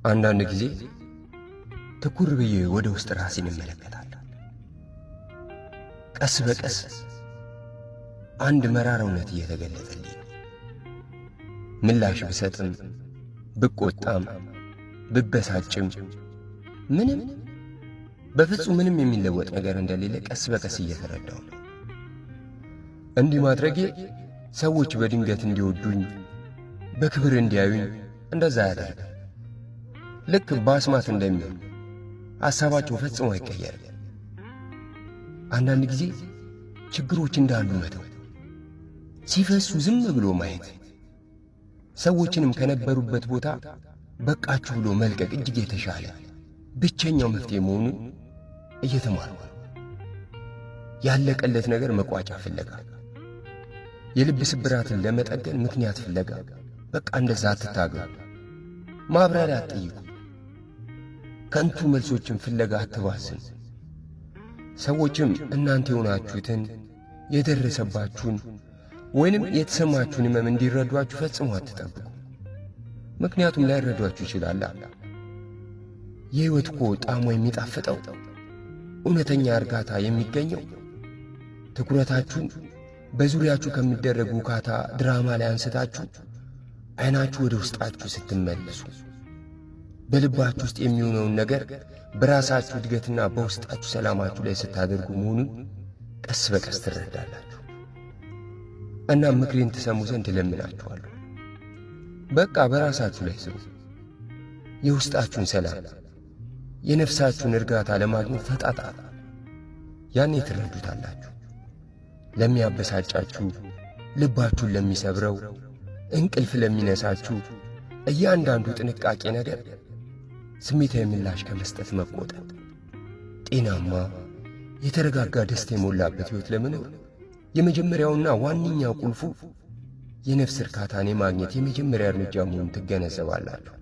አንዳንድ ጊዜ ትኩር ብዬ ወደ ውስጥ ራሴን እመለከታለሁ። ቀስ በቀስ አንድ መራራ እውነት እየተገለጠልኝ ነው። ምላሽ ብሰጥም፣ ብቆጣም፣ ብበሳጭም ምንም፣ በፍጹም ምንም የሚለወጥ ነገር እንደሌለ ቀስ በቀስ እየተረዳሁ ነው። እንዲህ ማድረጌ ሰዎች በድንገት እንዲወዱኝ፣ በክብር እንዲያዩኝ እንደዛ አያደርግም። ልክ በአስማት እንደሚሆን ሐሳባቸው ፈጽሞ አይቀየርም። አንዳንድ ጊዜ ችግሮች እንዳሉ መተው፣ ሲፈሱ ዝም ብሎ ማየት፣ ሰዎችንም ከነበሩበት ቦታ በቃችሁ ብሎ መልቀቅ እጅግ የተሻለ ብቸኛው መፍትሔ መሆኑን እየተማርኩ ነው። ያለቀለት ነገር መቋጫ ፍለጋ፣ የልብ ስብራትን ለመጠገን ምክንያት ፍለጋ በቃ እንደዛ አትታገሉ። ማብራሪያ አትጠይቁ። ከንቱ መልሶችን ፍለጋ አትባዝኑ። ሰዎችም እናንተ የሆናችሁትን፣ የደረሰባችሁን ወይንም የተሰማችሁን ሕመም እንዲረዷችሁ ፈጽሞ አትጠብቁ። ምክንያቱም ላይረዷችሁ ይችላል። የሕይወት እኮ ጣዕሟ የሚጣፍጠው፣ እውነተኛ እርጋታ የሚገኘው ትኩረታችሁን በዙሪያችሁ ከሚደረግ ውካታ ድራማ ላይ አንስታችሁ ዐይናችሁ ወደ ውስጣችሁ ስትመለሱ፣ በልባችሁ ውስጥ የሚሆነውን ነገር በራሳችሁ እድገትና በውስጣችሁ ሰላማችሁ ላይ ስታደርጉ መሆኑን ቀስ በቀስ ትረዳላችሁ። እናም ምክሬን ትሰሙ ዘንድ እለምናችኋለሁ። በቃ በራሳችሁ ላይ ስሩ። የውስጣችሁን ሰላም፣ የነፍሳችሁን እርጋታ ለማግኘት ተጣጣሩ። ያኔ ትረዱታላችሁ። ለሚያበሳጫችሁ፣ ልባችሁን ለሚሰብረው፣ እንቅልፍ ለሚነሳችሁ እያንዳንዱ ጥቃቅን ነገር ስሜታዊ ምላሽ ከመስጠት መቆጠብ፣ ጤናማ፣ የተረጋጋ፣ ደስታ የሞላበት ሕይወት ለመኖር የመጀመሪያውና ዋነኛው ቁልፉ የነፍስ እርካታን የማግኘት የመጀመሪያ እርምጃ መሆኑን ትገነዘባላችሁ።